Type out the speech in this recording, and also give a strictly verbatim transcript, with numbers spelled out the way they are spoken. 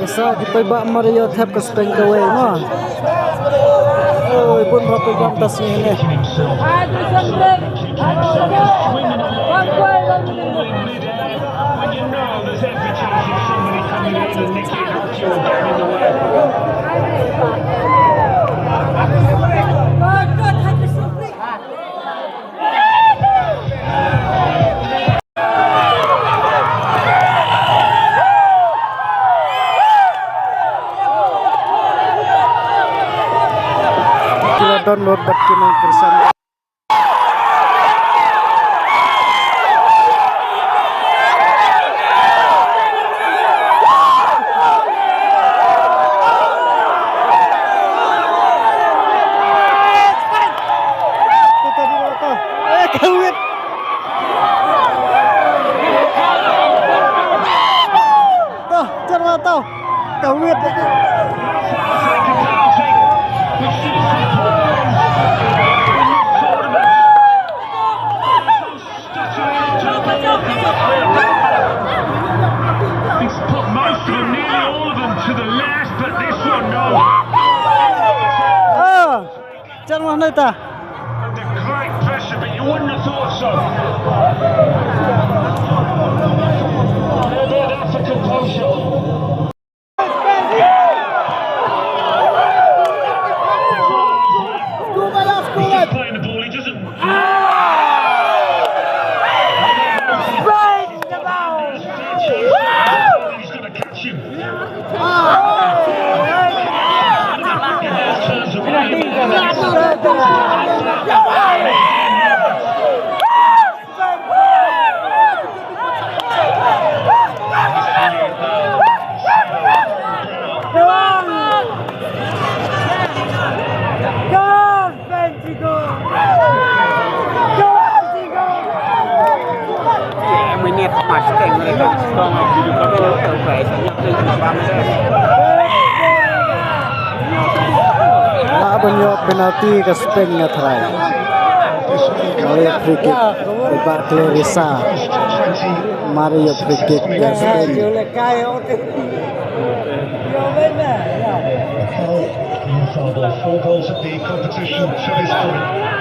Sa ki paidbah mar ïa thep ka Spain kawei mo. Oi, bun ba paidbah ta sngi ne. Ki la don lut bad ki nongkyrshan. Eh, kawit. Tah, jar ma tau. Kawit. He's put most of them, nearly all of them, to the left, but this one, no. Ah, jar ma neta. Under great pressure, but you wouldn't have thought so. Maybe that's a composure. He's just playing the ball, he doesn't. He's got to catch him. Lah ban ïoh penalty ka Spain nga tharai. Mario free kick. Ba Clarissa. Mario free kick ka Spain. Four goals at the competition to this point.